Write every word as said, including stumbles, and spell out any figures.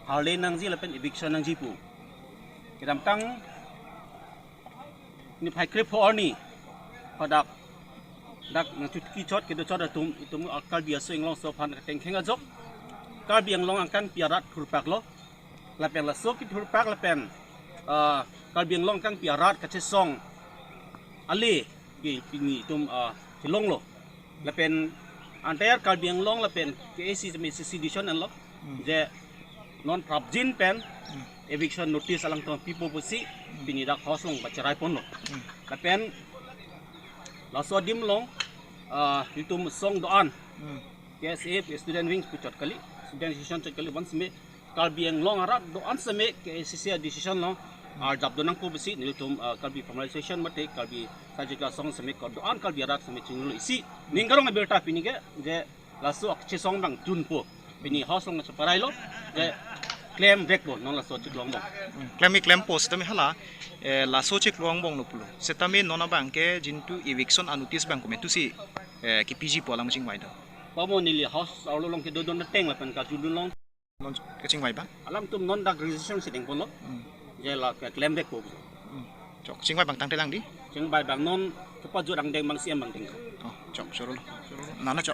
harle nangji lapen eviction nangji pu. Kedamtang niphai krepho arni hadak dak nangchotki chot kedo chot atum itum, ah, Karbi aso inglongso aphan katengkheng ajok Karbi Anglong angkangpi arat thurpak lo. Lapen laso kethurpak lapen, ah, Karbi Anglong angkangpi arat kachesong ale ke pini itum, ah, chelonglo. Lapen entire Karbi Anglong lapen K A C C, M A C C decision anlo. Hmm. Je non prapjin pen, hmm, eviction notice alangtum pipo pusi, hmm, pini dak house along pacherai ponlo. Hmm. Lapen laso adim along, ah, itum song do-an, hmm, K S A student wing pu chot kali, student association chot kali, bonsitame Karbi Anglong arat do-an sitame K A C C decision along arjap do nangpo pusi nelitum, ah, Karbi Formalization mate Karbi Sajik Asong sitame ko do-an Karbi arat sitame chinglu isi ning karong abirta pini ke je laso akchesong abang junpo pini house along cheparailo, je klem vekpo non laso chiklo angbong. Hmm, klem-i klempo sitame hala, eh, laso chiklo angbong lo pulo. Sitame non abang ke jintu eviction anotice abang komantusi, eh, kipiji pu alam chingvai do? Pamo neli house arlo along kedodun ateng lapen kajudun along. Non kachingvai abang? Alangtum non dak registration si dengponlo. Hmm. Je la ke klem vekpo. Hmm. Chok, chingvai abang tangte lang di? Chingvai abang non kepajut angdeng abang C M abang deng. Oh, chok, chorolo. Nana chok.